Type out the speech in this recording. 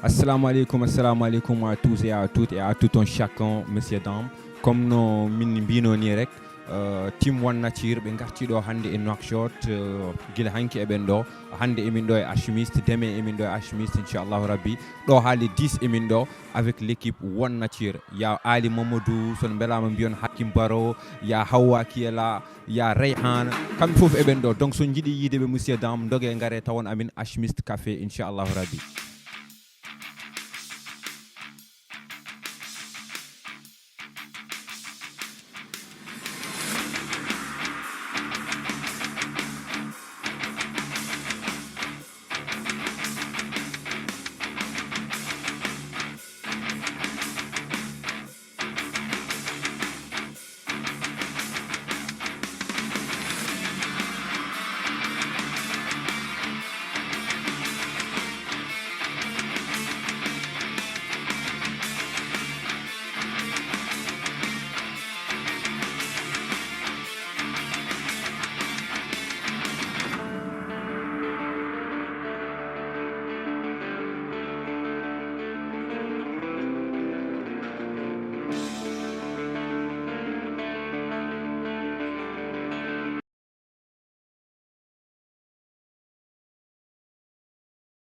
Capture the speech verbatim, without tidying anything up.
Assalamu aleykum, assalamu aleykum à tous et à toutes et à tout un chacun, messieurs, dames. Comme no min mbino ni rek, euh, team One Nature ɓe ngarti ɗo hannde e Nouakchott, euh, gila hanki eɓen ɗo. Hannde emin ɗo e Alchimiste, demain emin ɗo e Alchimiste, inchallahu rabbi. Ɗo haa le dix emin ɗo avec l'équipe One Nature. Ya Ali Mamadou, son mbelama mbiyon Hakim Baro, ya Hawa Kiela, ya Rayhan. Kamɓe fof eɓen ɗo. Donc so jiɗi yiide ɓe, monsieur, dame, doge ngare tawon amin Alchimiste Café, inchallahu rabbi.